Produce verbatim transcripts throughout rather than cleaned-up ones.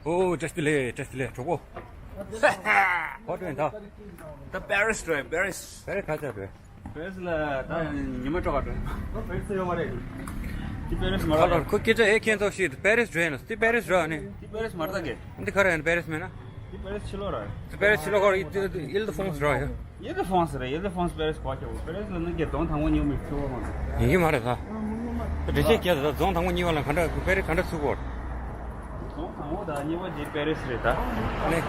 ཨོ། བཀྲ་ཤིས་བདེ་ལེགས། བཀྲ་ཤིས་བདེ་ལེགས་གྲོགས་པོ། ག་པར་འགྲོ་ཡིན་ད། ད་པེ་རིས་འགྲོ་ཡིན། པེ་རིས། པེ་རིས་ག་ཚོད་འགྲོ་ཡིན། པེ་རིས་ལ་ད་ཉི་མ་དྲུག་ག་འགྲོ་ཡིན། པེ་རིས་ཡོད་མ་རེད། འདི་པེ་རིས་མ་རེད། ཁོ་སྐད་ཆ་ཨེ་མཁྱེན་ཐོག་ཤིག་པེ་རིས་འགྲོ་ཡིན་ན། འདི་པེ་རིས་རེད་ཨ་ནི། འདི་པེ་རིས་མ་རེད་ད་གི། འདི་ག་རེ་ཡིན། པེ་རིས་མིན་ན། འདི་པེ་རིས་ཕྱི་ལོགས་རེད། འདི་པེ་རིས་ཕྱི་ལོགས་ཁོ་ཨིལ་ཏེ་ཧྥོང་སི་རེད་ཡ། ཡེ་ལི་ཧྥོང་སི་རེད། ཡེ་ལི་ཧྥོང་སི་པེ་རིས་གོ་ཁྱབ། པེ་རིས་ལ་ནི་རྒྱ་རྫོང་དང་པོ་གཉིས་མི་ཚུགས་པ་མ་རེད། ཡིན་གྱི་མ་རེད་ད། འགྲེལ་བཤད་རྒྱག་ད། རྫོང་དང་པོ་གཉིས་པ་ལ་ག་འདྲ་པེ་རིས་ག་འདྲ་ཚུགས་པ་རེད། རྫོང་དང་པོ་དང་གཉིས་པ་དེ་པེ་རིས་རེད་ད། ཨ་ནི།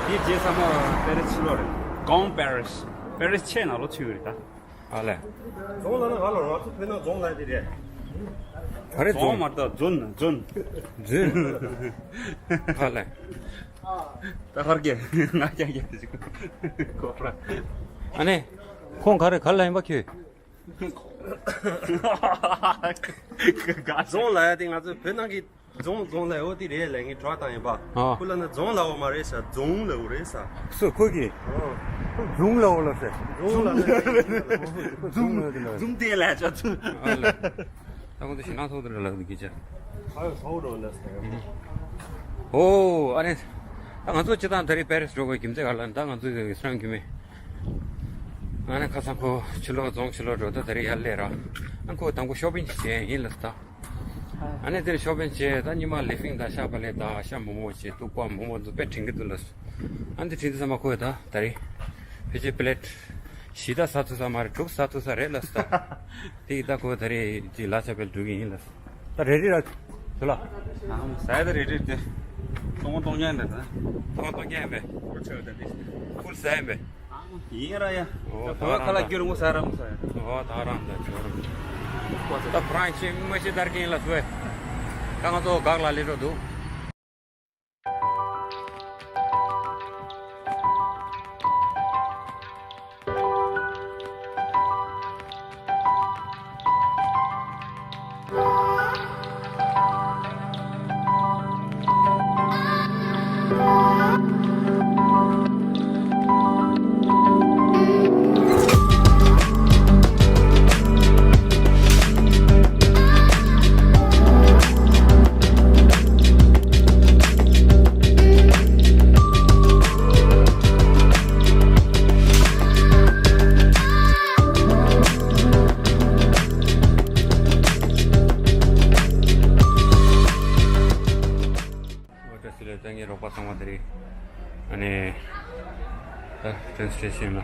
དེའི་རྗེས་ཚང་མ་པེ་རིས་ཕྱི་ལོགས་རེད། གོང་པེ་རིས། པེ་རིས་ཆེས་ནང་ལོགས་ཚུད་ཡོད་རེད་ད། ཨ་ལས། རྫོང་ལ་ནི་ང་ལ་རོགས་ཚོ་བོད་ནང་རྫོང་ལ་དེ་རེད། ག་རེ་རྫོང་རྫོང་མ་རེད་ད། རྫོན། རྫོན། རྫོན། ཨ་ལས། ད་ཧར་གྱི་ང་རྒྱ་རྒྱ་དེ་ཅིག་གོ་ར། ཨ་ནི། ཁོང་ག་རེ་ག་ལ་ཡིན་པ་ཁྱོད། རྫོང་ལ་ཡ་དེ་ང་ཚོ་བོད་ནང་གི་རྫོང་རྫོང་ལ་འོ་དེ་རེད་ལས་ངས་གྲོགས་དང་ཡིན་པ། ཨ། ཁོ་ལ་ནི་རྫོང་ལ་འོ་མ་རེད་ས། རྫོང་ལ་འོ་རེད་ས། སུ་ཁོ་གི། ཨོ། རྫོང་ལ་འོ་ལ་ཟེར། རྫོང་ལ་ནི། རྫོང་ལ་འོ་དེ་ལ། རྫོང་དེ་ལ་ཅག་ཚུ། ཨ་ལ། ད་ཁོང་ཚོ་ཞེད་སྣང་ཚོགས་དེ་ལ་ལག་དེ་གི་ཅག་ཨ་ཡོ་ཚོགས་འགྲོ་ལ་ཟེར། ཨོ། ཨ་ནི། ད་ང་ཚོ་སྤྱི་བཏང་ད་རེས་པེ་རིས་འགྲོ་དགོས་རྒྱུ་མཚན་ག་ལ། ད་ང་ཚོ་སྲང་རྒྱུ་མེད། ཨ་ནི་ཁ་སང་ཁོ་ཕྱི་ལོགས་རྫོང་ཕྱི་ལོགས་འགྲོ། ད་ད་རེས་ཡར་སླེབས་ར། ཨ་ཁོ་དང་པོ་ཤོ་པིང་ཅིག་བྱས་ཡིན་ལ་ད། ཨ་ནི་དེར་ཤོ་པིང་བྱས། ད་ཉི་མ་ལི་ཕིང་དང་ཤ་བག་ལེབ་དང་ཤ་མོག་མོག་བྱས། ཐུག་པ་མོག་མོག་ཚོ་དཔེ་དྲན་གྱི་འདུག་ལ། ཨ་ནི་དེ་དྲན་དུས་ཙམ་པ་ཁོས་ད་ད་རེས་ཕལ་ཆེར་པི་ལེཊ་བཞི་ད་ཟ་ཐུབ་ས་མ་རེད། དྲུག་ཟ་ཐུབ་ས་རེད་ལ་ད། དེ་ཡིས་ད་ཁོས་ད་རེས་ཅིག་ལ་ཆ་བེལ་འགྲོ་གི་ཡིན་ལ། ད་རེ་རེ་ར་ཚོ་ལ། ཨ་ཟ་ཡ་ད་རེ་རེ་དེ། ཏོང་ཏོང་ཡ་འདི་ད། ཏོང་ཏོང་ཡ་འདི། ཧུར་ཆེ་ད་འདི། ཧུར་ཟ་ཡ་འདི། ཡིན་ར་ཡ། ཨོ་ད་ཁ་ལག་སྐྱུར་ངོ་ཟ་ར་ངོ་ཟ་ཡ། ཨོ་ད་རང་ད་ཆོ་ར། ད་ཕ་རན་ཆི་མ་ཤི་དར་གིན་ལ་སུ་ཨེ། ད་ང་ཚོ་གག་ལ་ལི་རོ་འདུག་བཀྲ་ཤིས་བདེ་ལེགས། ད་ངའི་རོགས་པ་ཚང་མ་དེ་རིང་ཨ་ནི་ད་ཊེན་སི་ཊེ་ཤན་ལ་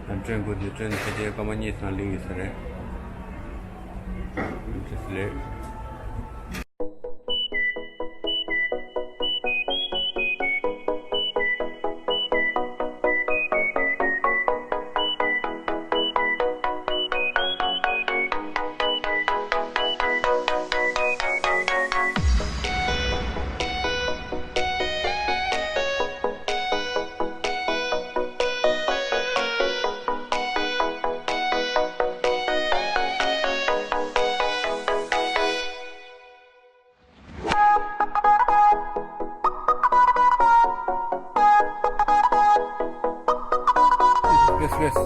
ད་ཊེན་སྒུག་དུས། ཊེན་ཕལ་ཆེར་སྐར་མ་གཉིས་ཙམ་ལུས་ཡོད་ས་རེད། བཀྲ་ཤིས་བདེ་ལེགས། Yes, yes.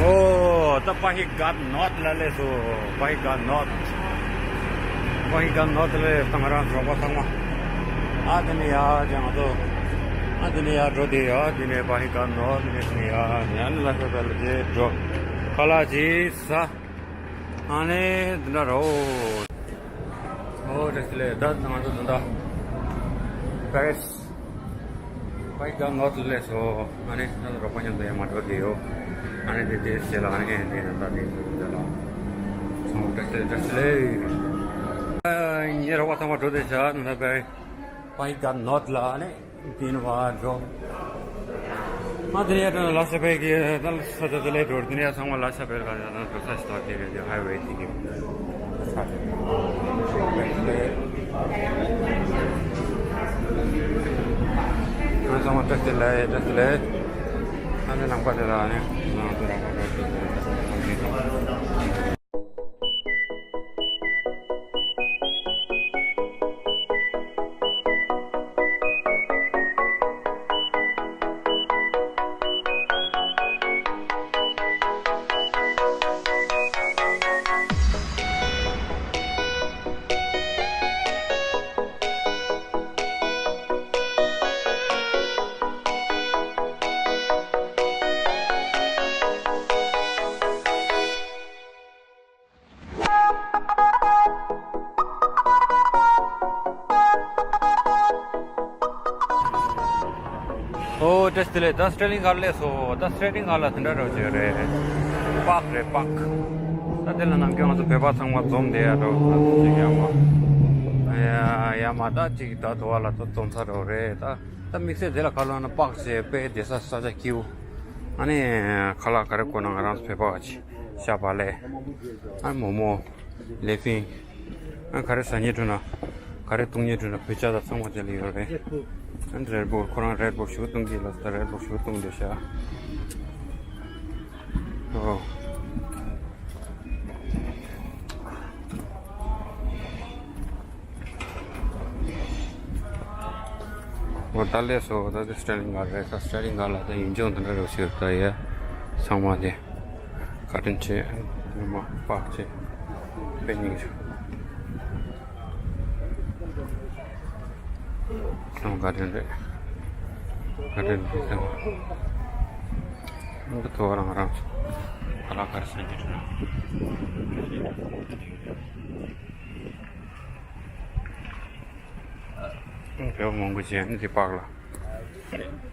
ཨོ། ད་པ་ཧི་གྷ་ཊ་ནོརྠ་ལ་སླེབས་སོང་། པ་ཧི་གྷ་ཊ་ནོརྠ། པ་ཧི་གྷ་ཊ་ནོརྠ་ལ་སླེབས་སོང་། ང་རང་ཚོ་རོགས་པ་ཚང་མ། ཨ་དེ་ནས་ཡར་ཅིག་ང་ཚོ། ཨ་དེ་ནས་ཡར་འགྲོ་དེ་ཡ། དེ་ནས་པ་ཧི་གྷ་ཊ་ནོརྠ། དེ་ནས་དེ་ནས་ཡར་ཡར་ནས་ལ་ཤ་བལ་ལ་དེ་འགྲོ། ཁ་ལག་ཅིག་ཟ། ཨ་ནི་འདི་འདྲ་རོ། ཨོ་བཀྲ་ཤིས་བདེ་ལེགས། ད་ང་ཚོ་ད་ལྟ་པེ་རིས་པ་ཧི་གྷ་ཊ་ནོརྠ་ལ་སླེབས་སོང་། ཨ་ནི་ང་ཚོ་རོགས་པ་མཉམ་དུ་ཡར་མར་འགྲོ་བསྡད་ཡོད། ཨ་ནི་དེ་དེ་བྱས་ལ་ཨ་ནི་དེ་ད་ལྟ་དེ་ཚོ་དེ་ལ་ཚང་མ་བཀྲ་ཤིས་བདེ་ལེགས། ཨ་ངའི་རོགས་པ་ཚང་མ་འགྲོ་བསྡད་ཤག་ད་ལྟ་པེ་རིས་པ་ཧི་གྷ་ཊ་ནོརྠ་ལ་ཨ་ནི། དེ་ནས་ཕར་འགྲོ། ང་དེ་ནས་ཡར་ལ་ཤ་བལ་གྱི་ད་ལ་ཤ་ད་དེ་ལས་འགྲོ། དེ་ནས་ཡར་ཚང་མ་ལ་ཤ་བལ་ག་ཡར་ན་འགྲོ་ས་ཞིག་ད་དེ་རེད། དེ་ཧའི་ཝེ་དེ་གི་ས་རེད། ང་ཚང་མ་བཀྲ་ཤིས་བདེ་ལེགས། བཀྲ་ཤིས་བདེ་ལེགས། ཨ་ནི་ནང་པ་དེ་ལ་ཨ་ནི་ང་ཚོ་རང་པ་རང་བྱེད་དེ་རེད། ད་ཁང་ཁྱིམ་དང་། དེ་ལས་ད་སི་ཊེ་ལིང་གར་སླེབས་སོང་། ད་སི་ཊེ་ལིང་གར་ལ་དེ་འདྲ་རོ་བྱས་རེད། པཱརྐ་རེད། པཱརྐ། ད་དེ་ལ་ནམ་རྒྱུན་ང་ཚོ་བོད་པ་ཚང་མ་འཛོམས་བསྡད་ཡ་འདྲ་བོ་ཅིག་ཡ་མ། ཡ་ཡ་མ་ད་ཅིག་ད་དོ་བ་ལ་ད་འཛོམས་ས་འདྲ་བོ་རེད། ད་ད་དམིགས་བསལ་དེ་ལ་ཁ་ལོ་ན་པཱརྐ་བྱས་དཔེ་བསྡད་ས་ས་ཆ་སྐྱིད་པོ། ཨ་ནི་ཁ་ལག་ག་རེ་དགོས་ན་ང་རང་ཚོ་བོད་པ་བ་ཅིག་ཤ་བག་ལེབ། ཨ་མོག་མོག་ལེ་ཕིང་། ཨ་ག་རེ་ཟ་སྙིང་འདོད་ན། ག་རེ་བཏུང་སྙིང་འདོད་ན་བོད་ཇ་དང་ཚང་མ་དེ་ལ་ཡོད་རེད། ཨ་རེད་བོལ། ཁོ་རང་རེད་བོལ་ཞུ་བཏུང་གི་ལ་ད་རེད་བོལ་ཞུ་བཏུང་བསྡད་ཤག་ཨོ། འོ་ད་སླེབས་སོང་། ད་དེ་སི་ཊེ་ལིང་གར་རེད། ད་སི་ཊེ་ལིང་གར་ལ་ད་ཡིན་ཀྱང་དེ་འདྲ་རོ་ཞིག་ད་ཡ་ཚང་མ་དེ་ག་དྲིན་ཆེ། ཉི་མ་པཱརྐ་ཆེ་དཔེ་སྙིང་རྗེ། ཚང་མ་ག་དྲིན་རེད། ག་དྲིན་རེད་ཚང་མ། འདི་ཐོ་རང་རང་ཚོ་ཁ་ལག་ག་རེ་ཟ་སྙིང་འདོད་ན། བོད་པ་མང་པོ་ཅིག་ཡང་འདི་པཱརྐ་ལ།